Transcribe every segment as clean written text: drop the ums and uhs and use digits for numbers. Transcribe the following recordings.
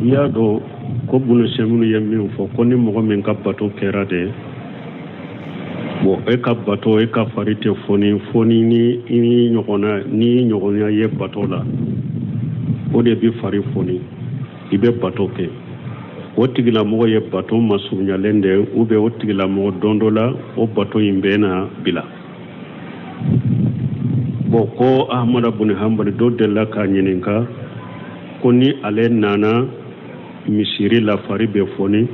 I y'a dɔn ko Bunu Usɛminu ye min fɔ ko ni mɔgɔ min ka bato kɛra de, bon, e ka bato, e ka fari tɛ foni foni ni i ɲɔgɔnna ni ɲɔgɔnya ye bato la, o de bɛ fari foni. I bɛ bato kɛ, o tigilamɔgɔ ye bato masurunyalen de ye, ou bien o tigilamɔgɔ don dɔ la o bato in bɛ na bila. Bon, ko Ahmada bun Hanbali dɔ delila k'a ɲininka ko ni ale nana misiri la, fari bɛ foni,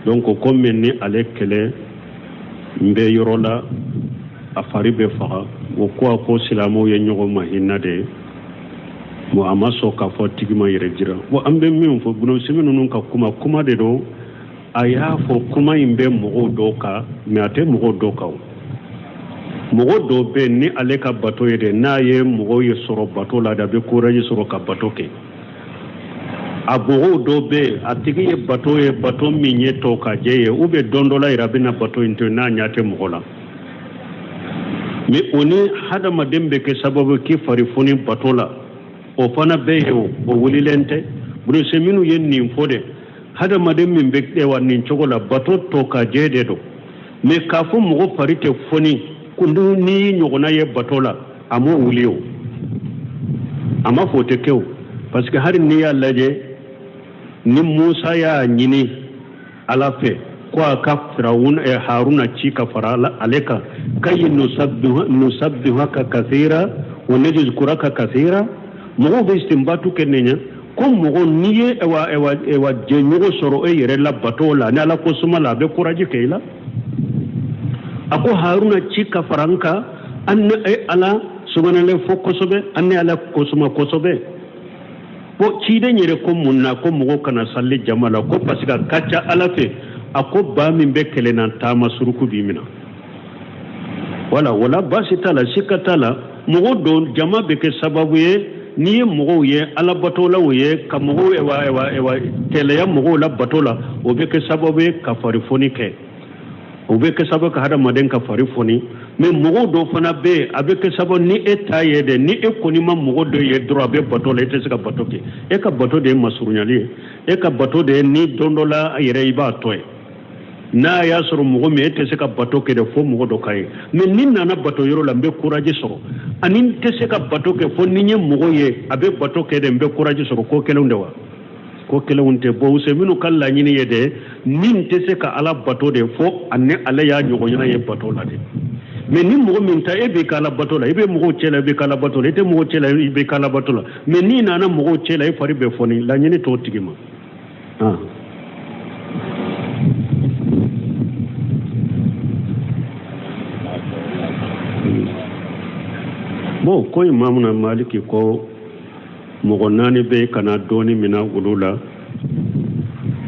donc komi ni ale kelen bɛ yɔrɔ la, a fari bɛ faga. O ko a ko silamɛw ye ɲɔgɔn mahinɛ de ye. Bon, a ma sɔn k'a fɔ tigi ma yɛrɛ jira. Bon, an bɛ min fɔ, Bunu Usɛminu ninnu ka kuma, kuma de don. A y'a fɔ kuma in bɛ mɔgɔw dɔw kan, mais a tɛ mɔgɔw dɔw kan. O mɔgɔ dɔw bɛ yen, ni ale ka bato ye dɛ, n'a ye mɔgɔw ye sɔrɔ bato la de, a bɛ courage sɔrɔ ka bato kɛ. A mɔgɔw dɔw bɛ yen, a tigi ye bato ye, bato min ye tɔ ka jɛ ye, ou bien don dɔ la yɛrɛ a bɛna bato in to yen n'a ɲɛ tɛ mɔgɔ la. Mais o ni hadamaden bɛ kɛ sababu k'i fari foni bato la, o fana bɛ yen, o o wulilen tɛ. Bunu Usɛminu ye nin fɔ de, hadamaden min bɛ wa nin cogo la, bato tɔ ka jɛ de don. Mais k'a fɔ mɔgɔ fari tɛ foni ko n'i y'i ɲɔgɔnna ye bato la, a m'o wuli. O a ma fɔ o tɛ kɛ o, parce que hali n'i y'a lajɛ, ni Musa y'a ɲini Ala fɛ ko a ka Firawun Haruna ci ka fara ale kan, kayi nusabbihaka kathira wa nazkuraka kathira, mɔgɔw bɛ istinbatu kɛ nin ye ko mɔgɔ n'i ye ewa ewa ewa jɛɲɔgɔn sɔrɔ e yɛrɛ la bato la ni Ala ko suma la, a bɛ courage kɛ i la. A ko Haruna ci ka fara n kan, an ni e Ala suganalen fɔ kosɛbɛ, an ni Ala ko suma kosɛbɛ. Ko ciden yɛrɛ ko mun na ko mɔgɔw kana sali jama la? Ko parce que a ka ca Ala fɛ, a ko ba min bɛ kelenna taama, suruku b'i minɛ. Wala wala, baasi t'a la, sika t'a la. Mɔgɔ dɔ jama bɛ kɛ sababu ye, n'i ye mɔgɔw ye alabatolaw ye, ka mɔgɔw ewa ewa ewa tɛlɛya mɔgɔw la bato la, o bɛ kɛ sababu ye ka farifoni kɛ, o bɛ kɛ sababu ka hadamaden ka fari foni. Mais mɔgɔw dɔw fana bɛ yen, a bɛ kɛ sababu ni e ta ye dɛ, ni e kɔni ma mɔgɔ dɔ ye dɔrɔn a bɛ bato la, e tɛ se ka bato kɛ. E ka bato de ye masurunyali ye, e ka bato de ye ni don dɔ la yɛrɛ i b'a to yen. N'a y'a sɔrɔ mɔgɔ min e tɛ se ka bato kɛ dɛ fo mɔgɔ dɔ ka ye, mais ni nana bato yɔrɔ la, n bɛ courage sɔrɔ, ani n tɛ se ka bato kɛ fo ni n ye mɔgɔ ye a bɛ bato kɛ dɛ, n bɛ courage sɔrɔ. Ko kelenw de wa? Ko kelenw tɛ. Bon, Usɛminu ka laɲini ye dɛ, ni n tɛ se ka Ala bato de fo ani ale y'a ɲɔgɔnna ye bato la de. Mais ni mɔgɔ min ta e b'i ka Ala bato la, i bɛ mɔgɔw cɛ la, i b'i ka Ala bato la, i tɛ mɔgɔw cɛ la, i b'i ka Ala bato la, mais n'i nana mɔgɔw cɛ la, i fari bɛ foni, laɲini t'o tigi ma. Ah. Bon, ko Imamuna Maliki ko mɔgɔ naani bɛ kana dɔɔni minɛ olu la.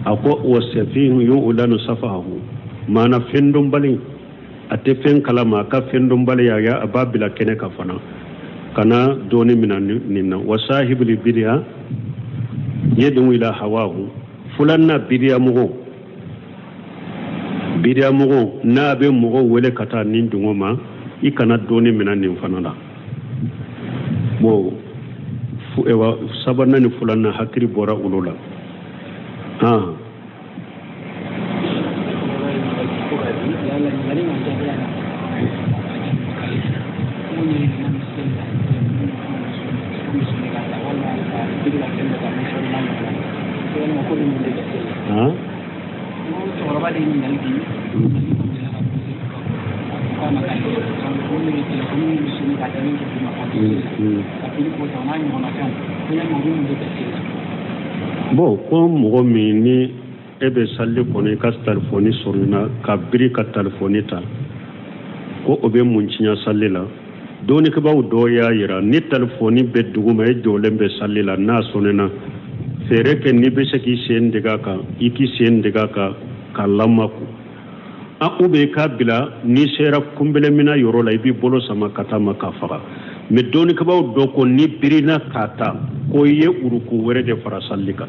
A ko wa safihu yu'lanu safahu, maana fɛn dɔnbali, a tɛ fɛn kalama, a ka fɛn dɔnbaliya ya a b'a bila kɛnɛ kan fana, kana dɔɔni minɛ nin na. Wa sahibul bidiya yad'u ila hawahu, fulanna bidiya mɔgɔ, bidiya mɔgɔ n'a bɛ mɔgɔ wele ka taa nin dungɔ ma, i kana dɔɔni minɛ nin fana la. Bon, ewa sabanan ni fulanna hakili bɔra olu la. Han, han. Cɛkɔrɔba de ye ɲininkali di k'a ma ka telefɔni bɛ telefɔni min bɛ sonner ka min kɛ duguma ka ka pili ko ta, o n'a ɲɔgɔnna fɛnw, ko yalima u bɛ mun de kɛ seli la? Bon, ko mɔgɔ min ni e bɛ sali kɔnɔ, i ka telefɔni sɔrɔ ka biri ka telefɔni ta, ko o bɛ mun tiɲɛ sali la? Dɔnnikɛbaaw dɔw y'a yira ni telefɔni bɛ duguma, e jɔlen bɛ sali la, n'a sɔnnena, fɛɛrɛ kɛ n'i bɛ se k'i sen dege a kan, i k'i sen dege a kan k'a lamaku a, ou bien i k'a bila, n'i sera kunbɛlɛminɛ yɔrɔ la, i b'i bolo sama ka taa ma k'a faga. Mais dɔnnikɛbaaw dɔ ko n'i birina k'a ta, ko i ye uruku wɛrɛ de fara sali kan.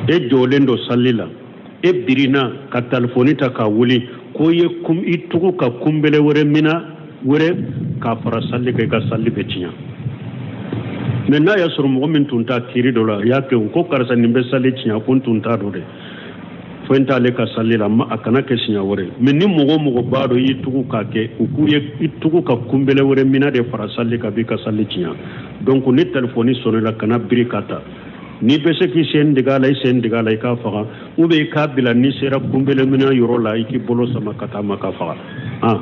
E jɔlen don sali la, e birina ka telefɔni ta k'a wuli, ko i ye i tugu ka kunbɛlɛ wɛrɛ mina wɛrɛ k'a fara sali kan, i ka sali bɛ tiɲɛ. Mais n'a y'a sɔrɔ mɔgɔ min tun t'a kiri dɔ la, a y'a kɛ ko karisa nin bɛ sali tiɲɛ, ko n tun t'a dɔn dɛ, foyi t'ale ka sali la, a kana kɛ siɲɛ wɛrɛ. Mais ni mɔgɔ o mɔgɔ b'a dɔn i y'i tugu k'a kɛ, u k'u ye i tugu ka kunbɛlɛ wɛrɛ mina de fara sali kan, b'i ka sali tiɲɛ. Donc ni telefɔni sɔnnila, kana biri ka ta. N'i bɛ se k'i sen digi a la, i sen digi a la, i k'a faga, ou bien i k'a bila, n'i sera kunbɛlɛ mina yɔrɔ la, i k'i bolo sama ka taa ma ka faga. Ah,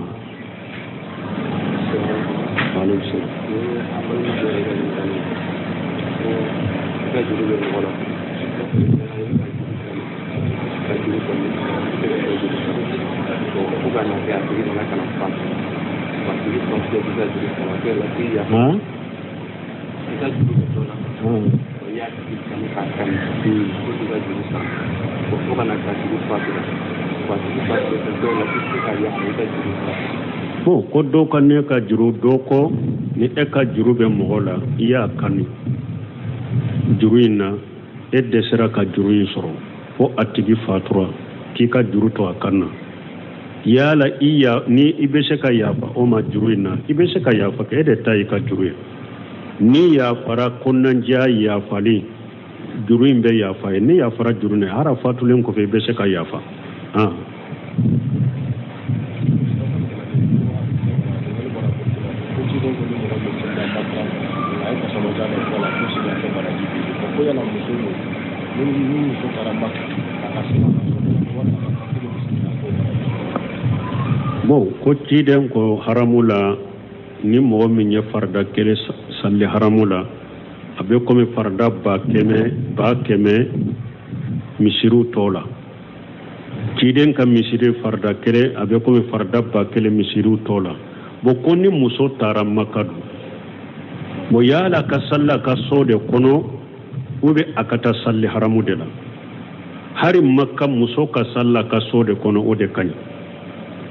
Hein? Bon, ko dɔ ka ne ka juru dɔ kɔ, ni e ka juru bɛ mɔgɔ la, i y'a kani juru in na, e dɛsɛra ka juru in sɔrɔ fo a tigi fatura k'i ka juru to a kan na, yala i ya ni i bɛ se ka yafa o ma juru in na? I bɛ se ka yafa kɛ, e de ta y'i ka juru ye. Ni yafara, kɔnɔnajɛya yafali, juru in bɛ yafa ye. Ni yafara juru in na, hali a fatulen kɔfɛ, i bɛ se ka yafa. Ah. Bon, ko ciden ko haramu la, ni mɔgɔ min ye farida kelen salli haramu la, a bɛ komi farida 100,000 100,000 misiriw tɔ la. Ciden ka misiri farida kelen, a bɛ komi farida 1000 misiriw tɔ la. Bon, ko ni muso taara Maka dun, bon, yala ka salli a ka so de kɔnɔ ou bien a ka taa salli haramu de la? Hari Maka, muso ka salli a ka so de kɔnɔ, o de ka ɲi.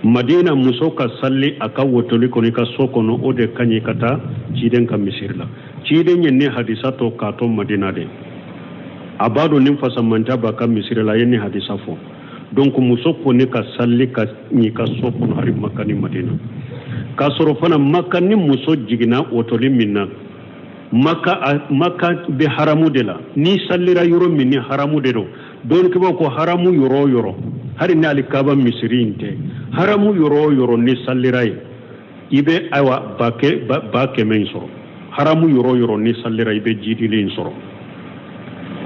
Madina, muso ka salli a ka wotoli kɔnɔ, i ka so kɔnɔ, o de ka ɲi ka taa ciden ka misiri la. Ciden ye ni hadisa to k'a to Madina de, a b'a dɔn ni fasamanta b'a ka misiri la, a ye ni hadisa fɔ. Donc muso kɔni ka salli ka ɲi ka so kɔnɔ, hari Maka ni Madina. K'a sɔrɔ fana Maka, ni muso jiginna wotoli min na, Maka, Maka bɛ haramu de la. N'i sallira yɔrɔ min ni haramu de don, dɔnnikɛbaaw ko haramu yɔrɔ o yɔrɔ, hali ni alikaba misiri in tɛ, haramu yɔrɔ o yɔrɔ ni sallira yen, i bɛ ayiwa 100,000 in sɔrɔ. Haramu yɔrɔ o yɔrɔ ni sallira, i bɛ jidili in sɔrɔ.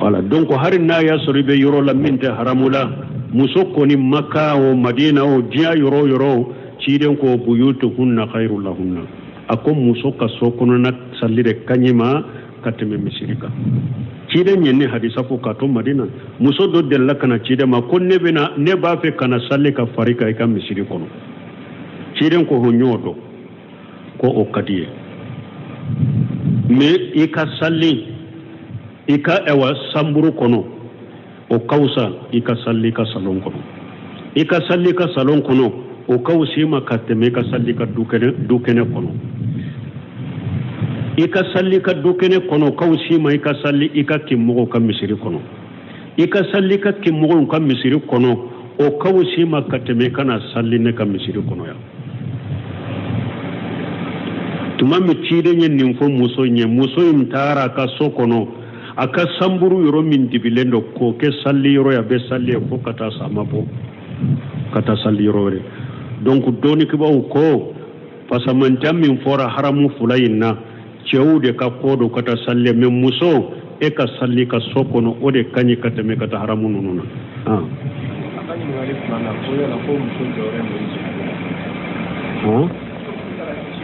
Voilà, donc hali n'a y'a sɔrɔ i bɛ yɔrɔ la min tɛ haramu la, muso kɔni Maka o, Madina o, diɲɛ yɔrɔ o yɔrɔ o, ciden ko buyutuhunna khairu lahunna, a ko muso ka so kɔnɔna salli de ka ɲi ma ka tɛmɛ misiri kan. Ciden ye ni hadisa fɔ k'a to Madina. Muso dɔ delila ka na ciden ma ko ne bɛna, ne b'a fɛ ka na salli ka fari kan i ka misiri kɔnɔ. Ciden ko ho, ɲɔ dɔn ko o ka di ye, mais i ka salli i ka ɛwa sanburu kɔnɔ, o ka fisa i ka salli i ka salon kɔnɔ. I ka salli i ka salon kɔnɔ, o ka fisa i ma ka tɛmɛ i ka salli i ka dukɛnɛ kɔnɔ. I ka salli i ka dukɛnɛ kɔnɔ, o ka fisa i ma i ka salli i ka kinmɔgɔw ka misiri kɔnɔ. I ka salli i ka kinmɔgɔw ka misiri kɔnɔ, o ka fisa i ma ka tɛmɛ i ka na salli ne ka misiri kɔnɔ yan. Tuma min ciden ye nin fɔ muso in ye, muso in taara a ka so kɔnɔ, a ka sanburu yɔrɔ min dibilen don, k'o kɛ salli yɔrɔ ye. A bɛ salli ye fo ka taa sa, a ma bɔ ka taa salli yɔrɔ wɛrɛ. Donc dɔnnikɛbaaw ko fasamanta min fɔra haramu fila in na, cɛw de ka ko don ka taa salli, mais muso, e ka salli ka so kɔnɔ, o de ka ɲi ka tɛmɛ ka taa haramu ninnu na. A ka ɲininkali filanan, ko yala ko muso jɔyɔrɔ ye mun ye jihadi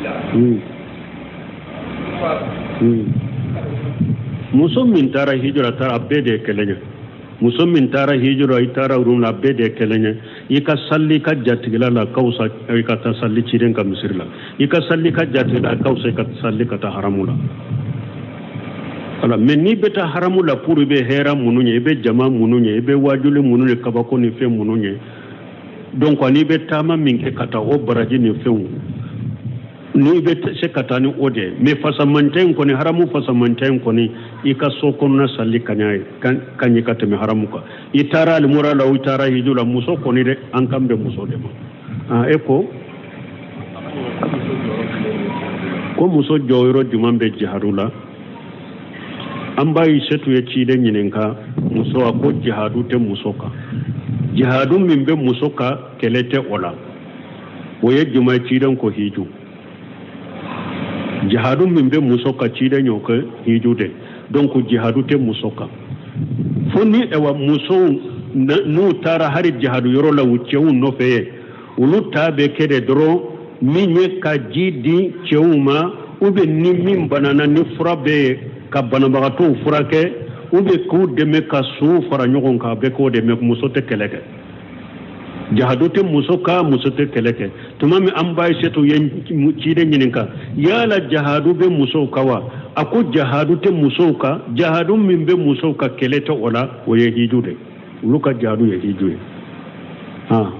la? Muso min taara hijira taara, a bɛɛ de ye kelen ye. Muso min taara hijira, i taara rum la, a bɛɛ de ye kelen ye. I ka salli i ka jatigila la ka fisa i ka taa salli ciden ka misiri la. I ka salli i ka jatigila ka fisa i ka salli ka taa haramu la. Voilà, mais n'i bɛ taa haramu la pour i bɛ hɛrɛ minnu ye, i bɛ jama minnu ye, i bɛ wajuli minnu ye, kabako ni fɛn minnu ye, donc ani i bɛ taama min kɛ ka taa, o baraji ni fɛnw, n'i bɛ se ka taa ni o de ye. Mais fasamanta in kɔni, haramu fasamanta in kɔni, i ka so kɔnɔna salli ka ɲi ka tɛmɛ haramu kan. I taara alimura la o, i taara hiju la, muso kɔni dɛ, an kan bɛ muso de ma. E ko ko muso jɔyɔrɔ jumɛn bɛ jihadu la? An ba Aïssatou ye ciden ɲininka muso, a ko jihadu tɛ muso kan. Jihadu min bɛ muso kan, kɛlɛ tɛ o la, o ye jumɛn? Ciden ko hiju. Jihadu min bɛ muso kan, ciden y'o kɛ hiju de. Donc jihadu tɛ muso kan, fo ni ɛwa musow n'u taara hari jihadu yɔrɔ la u cɛw nɔfɛ ye, olu ta bɛ kɛ de dɔrɔn min ye ka ji di cɛw ma, ou bien ni min banana, ni fura bɛ yen, ka banabagatɔw furakɛ, ou bien k'u dɛmɛ ka sow fara ɲɔgɔn kan, a bɛ k'o de. Mais muso tɛ kɛlɛ kɛ, jihadu tɛ muso kan, muso tɛ kɛlɛ kɛ. Tuma min an ba Aïssatou ye ciden ɲininka yala jihadu bɛ musow kan wa, a ko jihadu tɛ musow kan, jihadu min bɛ musow kan, kɛlɛ tɛ o la, o ye hiju de. Olu ka jihadu ye hiju ye. Han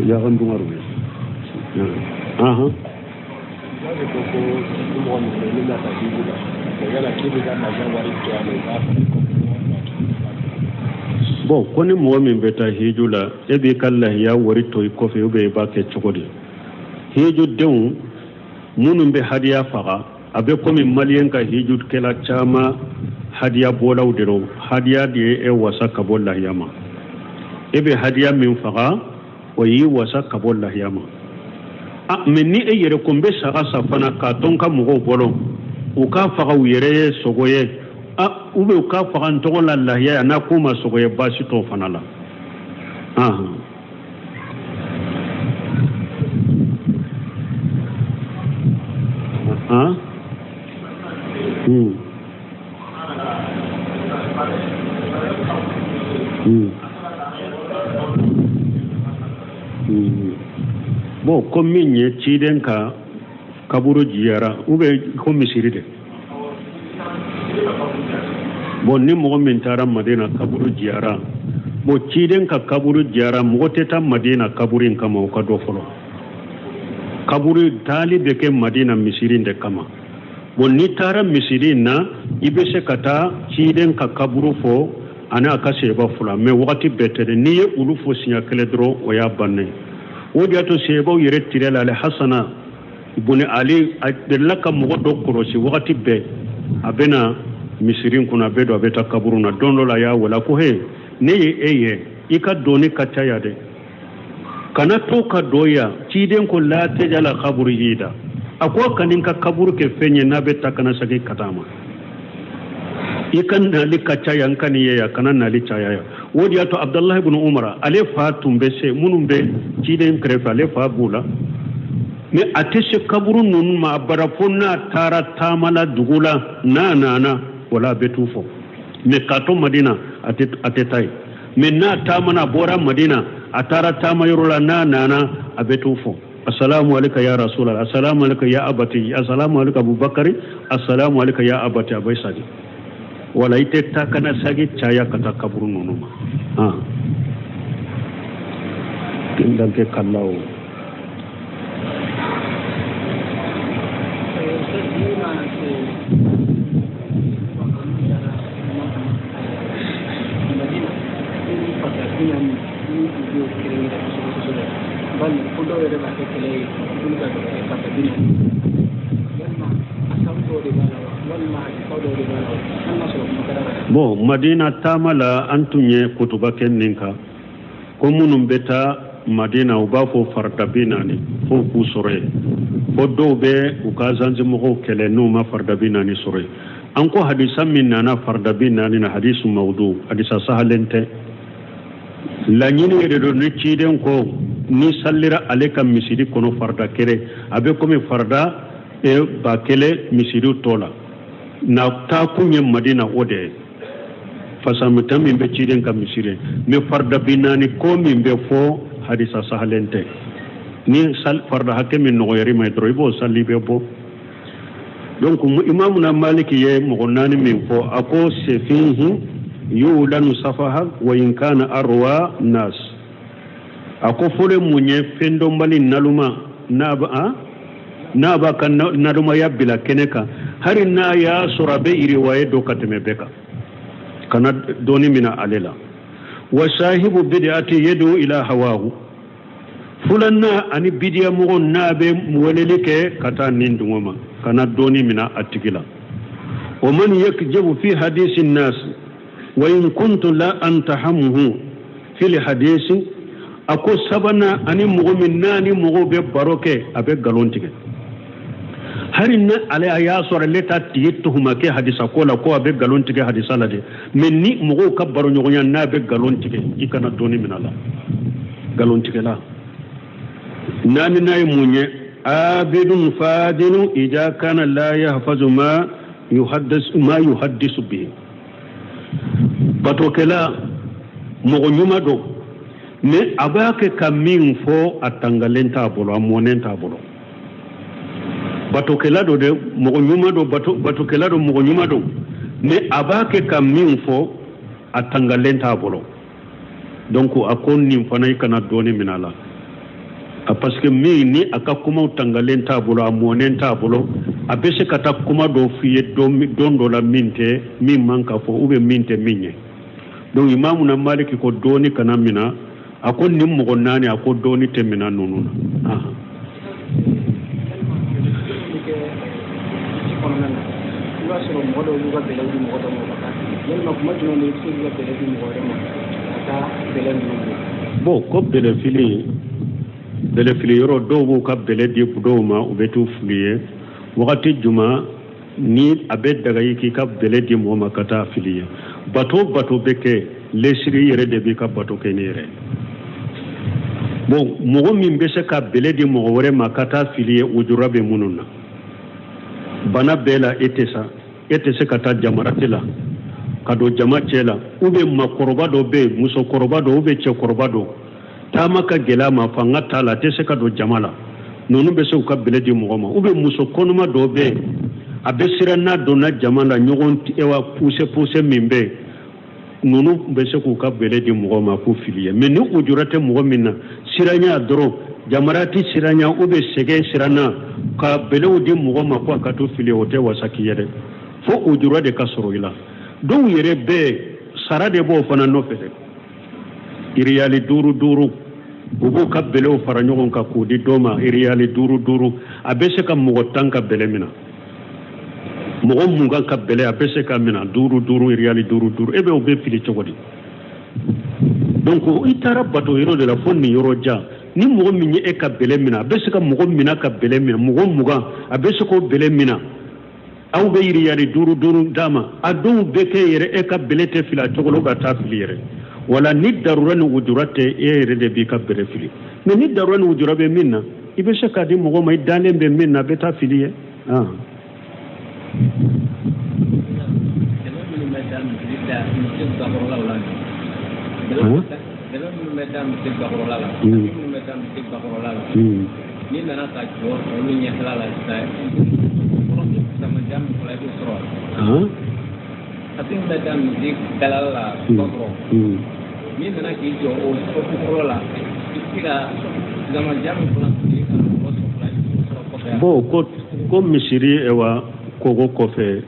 yagan dungaru ye ahan. N'a ko ko ni mɔgɔ min filɛ, n'u bɛna taa hiju la, yala k'i bɛ ka lahiya wari to yan nɔ, i b'a fɔ? Bon, ko ni mɔgɔ min bɛ taa hiju la, e b'i ka lahiya wari to i kɔfɛ, ou bien i b'a kɛ cogo di? Hijudenw minnu bɛ hadiya faga, a bɛ komi maliyɛn ka hijukɛla caman hadiya bɔlaw de don. Hadiya de ye e wasa ka bɔ lahiya ma. E bɛ hadiya min faga, o y'i wasa ka bɔ lahiya ma. A mais ni e yɛrɛ ko n bɛ saga san fana k'a to n ka mɔgɔw bolo, u k'a faga u yɛrɛ ye sogo ye, a ou bien u k'a faga n tɔgɔ la lahiya, n'a k'u ma sogo ye, baasi t'o fana la. Ahan han hmm hmm hmm Bon, ko min ye ciden ka kaburu jiyara, ou bien ko misiri de. Bon, ni mɔgɔ min taara Madina kaburu jiyara, bon, ciden ka kaburu jiyara, mɔgɔ tɛ taa Madina kaburu in kama. O ka dɔ fɔlɔ, kaburu taali bɛ kɛ Madina misiri de kama. Bon, n'i taara misiri in na, i bɛ se ka taa ciden ka kaburu fɔ ani a ka seba fila, mais wagati bɛɛ tɛ dɛ. N'i ye olu fɔ siɲɛ kelen dɔrɔn, o y'a bannen. O de y'a to sebaw yɛrɛ tire la, ale Hasana buni Ali, a delila ka mɔgɔ dɔ kɔlɔsi, wagati bɛɛ a bɛna misiri in kɔnɔ, a bɛ don, a bɛ taa kaburu na. Don dɔ la, a y'a wele, a ko: he, ne ye e ye, i ka doni ka caya dɛ, kana to ka dɔ yan. Ciden ko: la tajala kaburu ida. A ko ka nin ka kaburu kɛ fɛn ye n'a bɛ ta kana segin ka taa ma. I ka nali ka caya, n ka nin ye yan, kana nali caya yan. O de y'a to Abdalahi ibn Umar, ale fa tun bɛ se minnu bɛ ciden kɛrɛfɛ, ale fa b'u la, mais a tɛ se kaburu ninnu ma a bara, fo n'a taara taama la dugu la, n'a nana, wala a bɛ t'u fɔ. Mais k'a to Madina, a tɛ taa yen. Mais n'a taamana, a bɔra Madina, a taara taama yɔrɔ la, n'a nana, a bɛ t'u fɔ: assalamu alayka ya rasulallah, assalamu alayka ya abati, assalamu alayka Abubakari, assalamu alayka ya abati. A bɛ sagi. Wala i tɛ taa kana sagi caya ka taa kaburu ninnu ma. Han danke kala o. Bali ko dɔw yɛrɛ b'a kɛ kɛlɛ ye olu ka farida bi naani, walima asaru dɔw de b'a la wa, walima hadisaw dɔw de b'a la wa, hali n'a sɔrɔ kuma kɛra la. Bon, Madina taama la, an tun ye kutuba kɛ nin kan ko minnu bɛ taa Madina, u b'a fɔ farida 40 fo k'u sɔrɔ yen, fo dɔw bɛ u ka zanzi mɔgɔw kɛlɛ n'u ma farida 40 sɔrɔ yen. An ko hadisa min nana farida 40 na, hadisu mawdu, hadisa sahalen tɛ. Laɲini yɛrɛ don ni ciden ko ni sallira ale ka misiri kɔnɔ farida kelen, a bɛ komi farida 1000 misiri tɔ la. Na taakun ye Madina, o de ye fasamuta min bɛ ciden ka misiri. Mais farida 40 ko min bɛ fɔ, hadisa sahalen tɛ. Ni farida hakɛ min nɔgɔyara i ma dɔrɔn, i b'o sali, i bɛ bɔ. Donc imamuna Maliki ye mɔgɔ naani min fɔ, a ko sefihi yulanu safaha wa in kana arwa nas. A ko fɔlɔ mun ye fɛn dɔnbali naluma, n'a b'a ka nalumaya bila kɛnɛ kan, hali n'a y'a sɔrɔ a bɛ iriwaye dɔ ka tɛmɛ bɛɛ kan, kana dɔɔni mina ale la. Wa sahibu bid'ati yadu ila hawahu. Filanan ani bidiya mɔgɔ n'a bɛ weleli kɛ ka taa ni dungɔ ma, kana dɔɔni mina a tigi la. Wa man yakzibu fi hadisi nas wa in kuntu la attahimuhu fil hadisi. A ko sabanan ani mɔgɔ min n'a ni mɔgɔw bɛ baro kɛ, a bɛ nkalon tigɛ. Hali ni ale a y'a sɔrɔ ale t'a tigi tuhuma kɛ hadisa ko la ko a bɛ nkalon tigɛ hadisa la dɛ, mais ni mɔgɔw ka baroɲɔgɔnya n'a bɛ nkalon tigɛ, i kana dɔɔni minɛ a la, nkalontigɛla. Naaninan ye mun ye? Abidun fadilu ida kana la yahfazu ma yuhaddisu ma yuhaddisu bihi. Batokɛla mɔgɔ ɲuman don, mais a b'a kɛ ka min fɔ, a tangalen t'a bolo, a mɔnen t'a bolo. Batokɛla don dɛ, mɔgɔ ɲuman don, batokɛla don, mɔgɔ ɲuman don, mais a b'a kɛ ka min fɔ, a tangalen t'a bolo. Donc a ko nin fana, i kana dɔɔni minɛ a la, a parce que min ni a ka kumaw tangalen t'a bolo, a mɔnen t'a bolo, a bɛ se ka taa kuma dɔ f'i ye don dɔ la min tɛ min man ka fɔ ou bien min tɛ min ye. Donc Imamu na Maliki ko dɔɔni kana mina. A ko nin mɔgɔ naani, a ko dɔɔni tɛ mina ninnu na. I b'a sɔrɔ mɔgɔ dɔw b'u ka bɛlɛw di mɔgɔ dɔ ma ka taa, yalima kuma jumɛn de i bɛ se k'i ka bɛlɛ di mɔgɔ wɛrɛ ma ka taa bɛlɛ ninnu bɔ? Bon, ko bɛlɛfili, bɛlɛfili yɔrɔ, dɔw b'u ka bɛlɛ di dɔw ma, u bɛ t'u fili ye. Wagati juma ni a bɛ daga i k'i ka bɛlɛ di mɔgɔ ma ka taa fili ye? Bato bato bɛ kɛ lesiri yɛrɛ de b'i ka bato kɛ ni yɛrɛ. Bon, mɔgɔ min bɛ se ka bɛlɛ di mɔgɔ wɛrɛ ma ka taa fili ye, ujura bɛ minnu na, bana bɛɛ la, e tɛ sa, e tɛ se ka taa jamarati la ka don jama cɛ la, ou bien makɔrɔba dɔ bɛ yen, musokɔrɔba dɔ ou bien cɛkɔrɔba dɔ, taama ka gɛlɛ a ma, fanga t'a la, a tɛ se ka don jama la, ninnu bɛ se k'u ka bɛlɛ di mɔgɔ ma. Ou bien muso kɔnɔma dɔ bɛ yen, a bɛ siran n'a donna jama la, ɲɔgɔn ewa puse puse min bɛ yen, ninnu bɛ se k'u ka bɛlɛ di mɔgɔ ma k'u fili ye. Mais ni ujura tɛ mɔgɔ min na, siranya dɔrɔn, jamarati siranya ou bien sɛgɛn siranna, ka bɛlɛw di mɔgɔ ma ko a ka t'u fili, o tɛ wasa k'i ye dɛ, fo ujura de ka sɔrɔ i la. Dɔw yɛrɛ bɛ sara de b'o fana nɔfɛ dɛ, iriyali duuru duuru, u b'u ka bɛlɛw fara ɲɔgɔn kan k'o di dɔ ma, iriyali duuru duuru, a bɛ se ka mɔgɔ 10 ka bɛlɛ minɛ, mɔgɔ 20 ka bɛlɛ a bɛ se ka minɛ, duuru duuru, iriyali duuru duuru, e bɛ o bɛ fili cogo di? Donc i taara bato yɔrɔ de la fo nin yɔrɔ jan, ni mɔgɔ min ye e ka bɛlɛ minɛ, a bɛ se ka mɔgɔ minɛ ka bɛlɛ minɛ, mɔgɔ 20 a bɛ se k'o bɛlɛ minɛ, aw bɛ yiriyali duuru duuru d'a ma, a dɔw bɛ kɛ yɛrɛ e ka bɛlɛ tɛ fili a cogo la, ka taa fili yɛrɛ. Wala ni darura ni ujura tɛ, e yɛrɛ de b'i ka bɛlɛ fili. Mais ni darura ni ujura bɛ min na, i bɛ se k'a di mɔgɔ ma, i dalen bɛ min na, a bɛ taa fili ye. Dɛmɛ minnu bɛ da misiri da misiri bakɔrɔlaw la, dɛmɛ minnu bɛ da misiri bakɔrɔla la, minnu bɛ da misiri bakɔrɔla la, n'i nana ka jɔ olu ɲɛfɛla la sisan, samaja min fɔlɔ i b'o sɔrɔ a min bɛ da misiri dalala la bakɔrɔ, n'i nana k'i jɔ o safu fɔlɔ la, i bɛ se ka samaja min fɔlɔ misiri kan o sɔrɔ, i b'o sɔrɔ kɔfɛ. Bon, ko misiri ewa kogo kɔfɛ,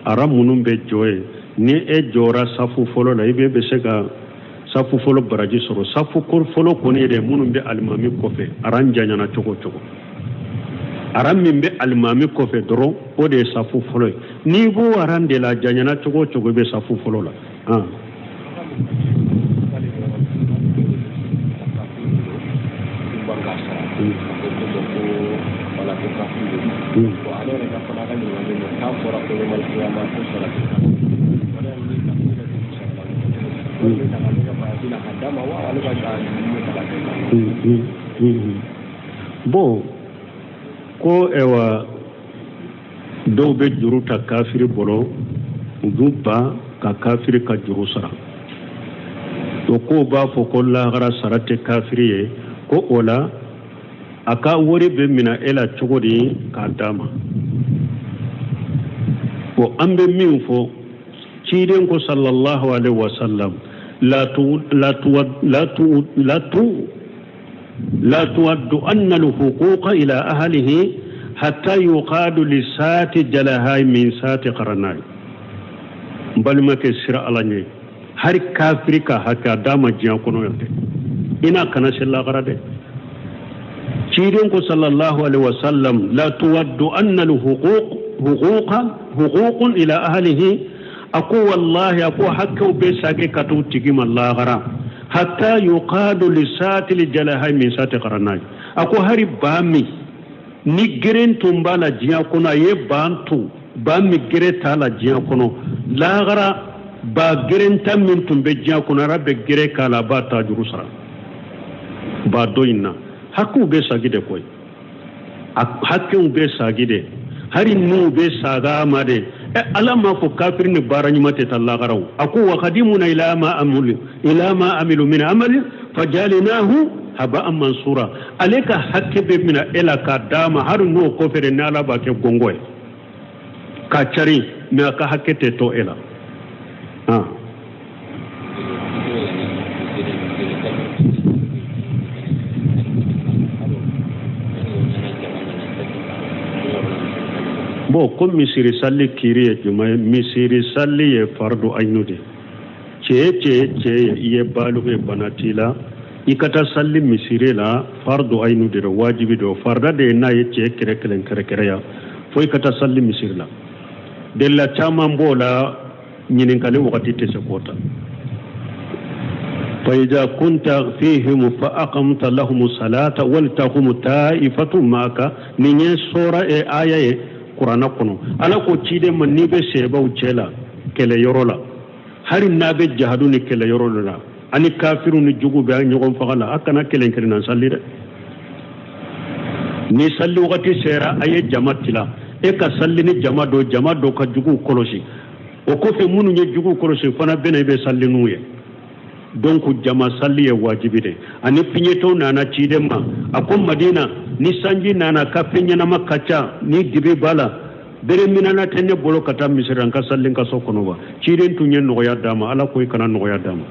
ara minnu bɛ jɔ yen, ni e jɔra safu fɔlɔ la, i bɛ se ka safu fɔlɔ baraji sɔrɔ. Safu fɔlɔ kɔni yɛrɛ, minnu bɛ alimami kɔfɛ, aran janyana cogo o cogo, aran min bɛ alimami kɔfɛ dɔrɔn, o de ye safu fɔlɔ ye. N'i b'o aran de la, janyana cogo o cogo, i bɛ safu fɔlɔ la. Ale yɛrɛ ka fana ka ɲininkali don k'a fɔra ko yawmal ko sara ale ka baraji la ka d'a ma wa ale ka ta ka Bon, ko ɛwa dɔw bɛ juru ta kafiri bolo, u b'u ban ka kafiri ka juru sara, o kow b'a fɔ ko lahara sara tɛ kafiri ye, ko o la a ka wari bɛ minɛ e la cogo di k'a d'a ma? Bon, an bɛ min fɔ, ciden ko sallallahu alaihi wa sallam, la tu la tu la tu la tu la tuaddu anna alhuquqa ila ahlihi hatta yuqadu lisati jalahai min sati qaranai. N balimakɛ, sira Ala ɲɛ, hari kafiri ka hakɛ a d'a ma diɲɛ kɔnɔ yan dɛ, i n'a kana se lahara dɛ. Ciden ko sallallahu alaihi wasallam la tuwaddu anna alhuquq huquqa huququn ila ahlihi. A ko wallahi, a ko hakɛw bɛ sagi ka t'u tigi ma lahara, hatta yuqadu lisati lijalaha min sati qarnai. A ko hari ba min ni geren tun b'a la diɲɛ kɔnɔ, a ye ban to ba min gere t'a la diɲɛ kɔnɔ, lahara ba gerenta min tun bɛ diɲɛ kɔnɔ, ala bɛ gere k'a la, a b'a ta juru sara ba dɔ in na. Hakɛw bɛ sagi de koyi, hakɛw bɛ sagi de, hari n'u bɛ saga ma de. Ɛ, ala m'a fɔ kafiri ni baara ɲuman tɛ taa lahara o. A ko wa qadimuna ila ma amilu ila ma amilu min amali fajalinahu haba'an mansura. Ale ka hakɛ bɛ mina e la k'a d'a ma, hari n'o kɔfɛ de ni ala b'a kɛ gɔngɔ ye k'a cari, mais a ka hakɛ tɛ to e la. Ah. Bon, ko misiri salli kiri ye jumɛn ye? Misiri salli ye fardu ayinu de. Cɛ cɛ cɛ ye, i ye baliku ye, bana t'i la, i ka taa salli misiri la, fardu ayinu de don, wajibi don, farida de ye. N'a ye cɛ kɛrɛ kelen kɛrɛkɛrɛya fo i ka taa salli misiri la. Delila caman b'o la, ɲininkali wagati tɛ se k'o ta. فإذا كنت فيهم فأقمت لهم الصلاة ولتقم طائفة معك. Nin ye sɔra e aya ye kuranna kɔnɔ. Ala ko ciden ma, n'i bɛ seebaw cɛ la kɛlɛyɔrɔ la, hali n'a bɛ jahadu ni kɛlɛyɔrɔ dɔ la, ani kafiru ni jugu bɛ ɲɔgɔn faga la, a kana kelen kelenna salli dɛ. Ni salli wagati sera, a ye jama tila, e ka salli ni jama dɔ, jama dɔ ka juguw kɔlɔsi. O kɔfɛ, minnu ye juguw kɔlɔsi fana bɛna, i bɛ salli n'u ye. Donc jama salli ye wajibi de. Ani fiɲɛtɔw nana ciden ma, a ko Madina ni sanji nana ka fɛn ɲɛnama ka ca, ni dibi b'a la, bere minana tɛ ne bolo ka taa misiri, an ka salli n ka so kɔnɔ wa? Ciden tun ye nɔgɔya d'a ma. Ala ko i kana nɔgɔya d'a ma.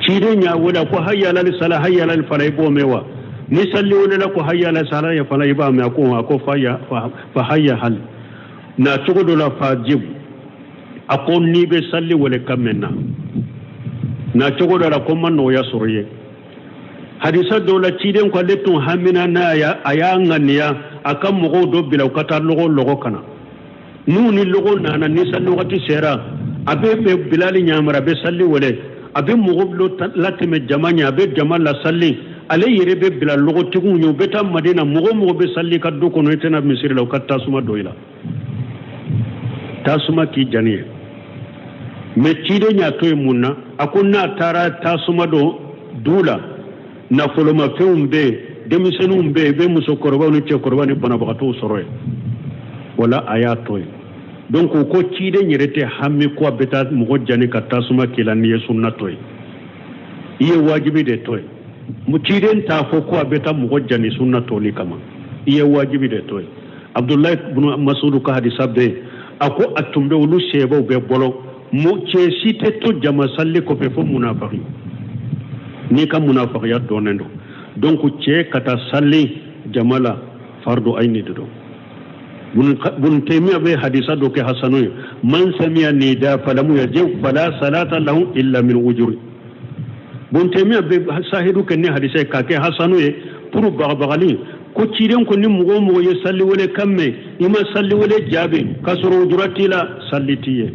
Ciden y'a wele, a ko hayya alal sala, hayya alal fala, i b'o mɛn wa? Ni salli welela ko hayya alal sala ya fala, i b'a mɛn? A ko, a ko fa hayya hal na cogo dɔ la fajib. A ko n'i bɛ salli wele kan mɛn na na cogo dɔ la, ko n ma nɔgɔya sɔrɔ ye. Hadisa dɔw la, ciden ko ale tun hamina n'a ya, a y'a ŋaniya a ka mɔgɔw dɔ bila u ka taa lɔgɔ ka na. N'u ni lɔgɔ nana, ni salli wagati sera, a bɛ bɛ Bilali ɲamara, a bɛ salli wele, a bɛ mɔgɔ latɛmɛ jama ɲɛ, a bɛ jama lasalli, ale yɛrɛ bɛ bila lɔgɔtigiw ɲɛ, u bɛ taa Madina. Mɔgɔ o mɔgɔ bɛ salli ka du kɔnɔ, i tɛna misiri la, u ka tasuma don i la, tasuma k'i jani ye. Mais ciden y'a to yen mun na? A ko n'a taara tasuma don du la, nafolomafɛnw bɛ yen, denmisɛnninw bɛ yen, i bɛ musokɔrɔbaw ni cɛkɔrɔba ni banabagatɔw sɔrɔ yen. Wala a y'a to yen. Donc o ko ciden yɛrɛ tɛ hami ko a bɛ taa mɔgɔ jani ka tasuma k'i la n'i ye sunna to yen. I ye wajibi de to yen. Ciden t'a fɔ ko a bɛ taa mɔgɔ jani sunna toli kama, i ye wajibi de to yen. Abdulayi bunu Masudu ka hadisa bɛ yen, a ko a tun bɛ olu seebaw bɛɛ bolo, cɛ si tɛ to jama salli kɔfɛ fo munafaki, n'i ka munafakiya dɔnnen don. Donc cɛ ka taa salli jama la, fardu ayini de don. Bun Taymiya bɛ hadisa dɔ kɛ hasanu ye: man samiya nida falamu yajib fala salata lahu illa min ujuri. Bun Taymiya bɛ sahidu kɛ ni hadisa ye k'a kɛ hasanu ye pour bagabagali ko ciden ko ni mɔgɔ o mɔgɔ ye salli wele kan mɛn, i ma salli wele jaabi k'a sɔrɔ ujura t'i la, salli t'i ye.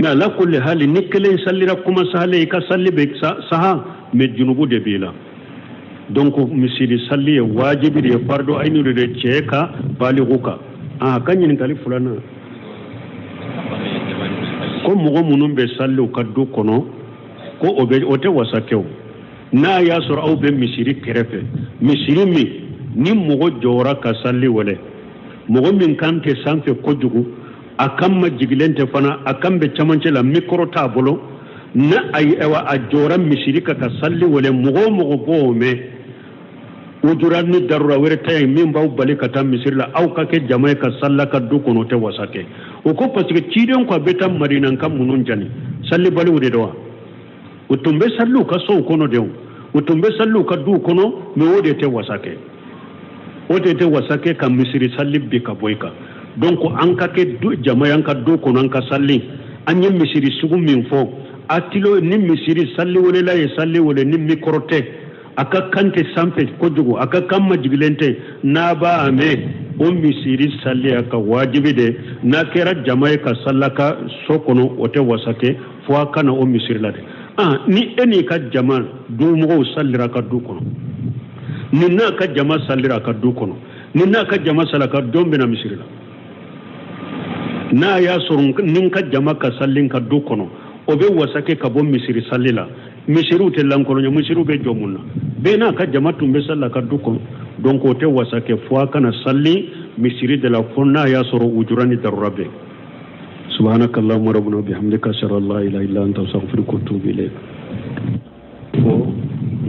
Mais ala kulli hali, ni kelen sallira kuma sahale, i ka salli bɛ saha, mais junubu de b'i la. Donc misiri salli ye wajibi de ye, fardu ayinu de de cɛ ka baliku kan. A ka ɲininkali filanan ko mɔgɔ minnu bɛ salli u ka du kɔnɔ, ko o bɛ o tɛ wasa kɛ o. N'a y'a sɔrɔ aw bɛ misiri kɛrɛfɛ, misiri min ni mɔgɔ jɔra ka salli wele, mɔgɔ min kan tɛ sanfɛ kojugu, a kan ma jigilen tɛ fana, a kan bɛ camancɛ la, mikɔrɔ t'a bolo, na ayiwa a jɔra misiri kan ka salli wele, mɔgɔ o mɔgɔ b'o mɛn, ujura ni darura wɛrɛ tɛ yen min b'aw bali ka taa misiri la, aw ka kɛ jama ye ka salli ka du kɔnɔ, o tɛ wasa kɛ. O ko parce que ciden ko a bɛ taa Madinanka minnu jani, sallibaliw de don wa? U tun bɛ salli u ka sow kɔnɔ de, u tun bɛ salli u ka duw kɔnɔ, mais o de tɛ wasa kɛ, o de tɛ wasa kɛ ka misiri salli bi ka bɔ i kan. Donc an ka kɛ jama ye an ka du kɔnɔ, an ka salli. An ye misiri sugu min fɔ, a tilo ni misiri salli welela ye salli wele ni mikɔrɔ tɛ. A ka kan tɛ sanfɛ kojugu, a ka kan majigilen tɛ. N'a b'a mɛn, o misiri sali a ka wajibi de. N'a kɛra jama ye ka sali a ka so kɔnɔ, o tɛ wasa kɛ fo a ka na o misiri la de. Ah, ni e n'i ka jama dumɔgɔw salira a ka du kɔnɔ, ni n'a ka jama salira a ka du kɔnɔ, ni n'a ka jama sala ka jɔn bɛ na misiri la? N'a y'a sɔrɔ ni n ka jama ka sali n ka du kɔnɔ, o bɛ wasa kɛ ka bɔ misiri sali la. Misiriw tɛ lankolonya, misiriw bɛ jɔ mun na? Bɛɛ n'a ka jama tun bɛ sali a ka du kɔnɔ. Donc o tɛ wasa kɛ fo a ka na sali misiri de la, fo n'a y'a sɔrɔ ujura ni darura bɛ. Subhanaka allahumma rabbana bihamdika, ashhadu an la ilaha illa anta, astaghfiruka wa atubu ilayk. Fo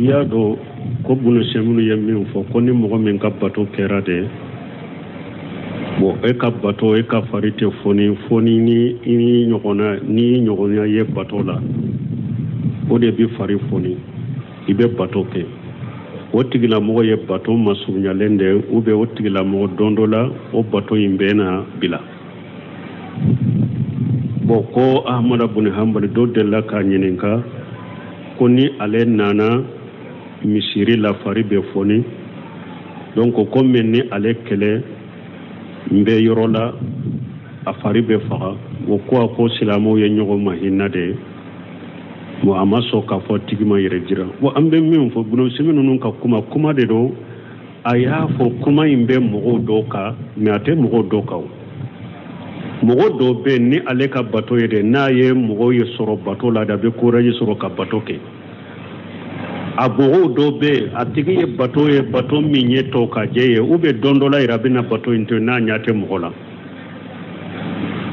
i y'a dɔn ko bunu sɛminu ye min fɔ ko ni mɔgɔ min ka bato kɛra de, bon, e ka bato, e ka fari tɛ foni foni ni i ɲɔgɔnna ni ɲɔgɔnna ye bato la, o de bɛ fari foni. I bɛ bato kɛ, o tigilamɔgɔ ye bato masurunyalen de, ou bien o tigilamɔgɔ don dɔ la, o bato in bɛ na bila. Bon, ko Ahmada bun Hanbali dɔ delila k'a ɲininka ko ni ale nana misiri la, fari bɛ foni. Donc komi ni ale kɛlɛ n bɛ yɔrɔ la, a fari bɛ faga. O ko a ko silamɛw ye ɲɔgɔn mahinɛ de ye. Bon, a ma sɔn k'a fɔ tigi ma yɛrɛ jira. Bon, an bɛ min fɔ, bunu simi ninnu ka kuma, kuma de don. A y'a fɔ kuma in bɛ mɔgɔw dɔw kan, mais a tɛ mɔgɔw dɔw kan. O mɔgɔ dɔw bɛ yen, ni ale ka bato ye de, n'a ye mɔgɔw ye sɔrɔ bato la de, a bɛ courage sɔrɔ ka bato kɛ. A mɔgɔw dɔw bɛ yen, a tigi ye bato ye, bato min ye tɔ ka jɛ ye, ou bien don dɔ la yɛrɛ a bɛna bato in to yen n'a ɲɛ tɛ mɔgɔ la.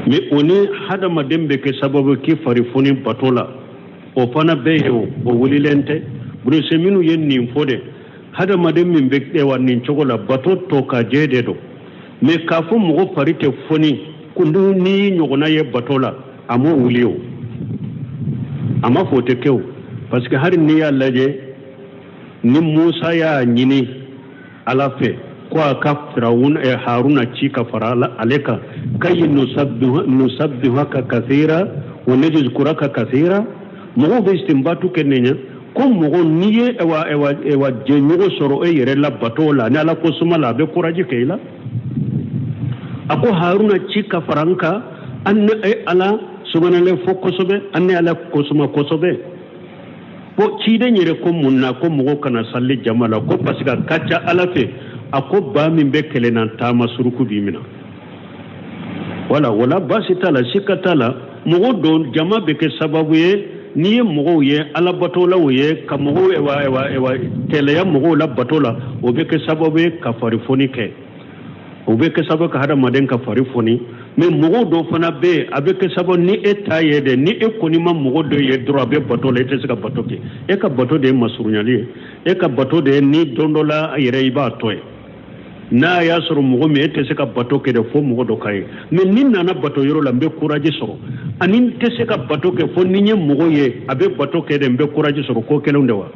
Mais o ni hadamaden bɛ kɛ sababu k'i fari foni bato la, o fana bɛ yen. O wulilen tɛ. Buruse minnu ye nin fɔ de, hadamaden min bɛ kɛ wa nin cogo la, bato tɔ ka jɛ de don. Mais k'a fɔ mɔgɔ fari tɛ foni ko n'i ɲɔgɔnna ye bato la, a m'o wuli. O a ma fɔ o tɛ kɛ o, parce que hali n'i y'a lajɛ, ni Musa y'a ɲini Ala fɛ ko a ka Firawun Haruna ci ka fara ale kan, kayi nusabbihaka kathira wa nazkuraka kathira, mɔgɔw bɛ istinbatu kɛ nin ye ko mɔgɔ n'i ye wa wa jɛɲɔgɔn sɔrɔ e yɛrɛ la bato la ni Ala ko suma la, a bɛ courage kɛ i la. A ko Haruna ci ka fara n kan, an ni Ala sumanalen fɔ kosɛbɛ, an ni Ala ko suma kosɛbɛ. Bon, ciden yɛrɛ ko mun na ko mɔgɔw kana sali jama la? Ko parce que a ka ca Ala fɛ, a ko ba min bɛ kɛlɛ na taama suruku b'i minɛ. Wala wala, baasi t'a la, sika t'a la. Mɔgɔ dɔ jama bɛ kɛ sababu ye, n'i ye mɔgɔw ye alabatolaw ye, ka mɔgɔw wa tɛlɛya mɔgɔw la bato la, o bɛ kɛ sababu ye ka farifoni kɛ, o bɛ kɛ sababu ka hadamaden ka fari foni. Mais mɔgɔw dɔw fana bɛ yen, a bɛ kɛ sababu ni e ta ye dɛ, ni e kɔni ma mɔgɔ dɔ ye dɔrɔn a bɛ bato la, e tɛ se ka bato kɛ. E ka bato de ye masurunyali ye, e ka bato de ye ni don dɔ la yɛrɛ i b'a tɔ ye. N'a y'a sɔrɔ mɔgɔ min e tɛ se ka bato kɛ dɛ, fo mɔgɔ dɔ ka ye. Mais ni nana bato yɔrɔ la, n bɛ courage sɔrɔ, ani n tɛ se ka bato kɛ fo ni n ye mɔgɔ ye a bɛ bato kɛ dɛ, n bɛ courage sɔrɔ. Ko kelenw de wa?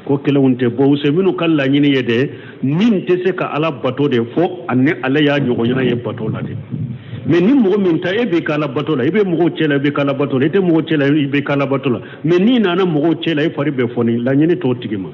Ko kelenw tɛ. Bon, minnu ka laɲini ye dɛ, ni n tɛ se ka Ala bato de fo ani ale y'a ɲɔgɔnna ye bato la de. Mais ni mɔgɔ min ta e b'i ka Ala bato la, i bɛ mɔgɔw cɛ la, i bɛ ka Ala bato la, i tɛ mɔgɔw cɛ la, i bɛ ka Ala bato la. Mais n'i nana mɔgɔw cɛ la, i fari bɛ foni, laɲini t'o tigi ma.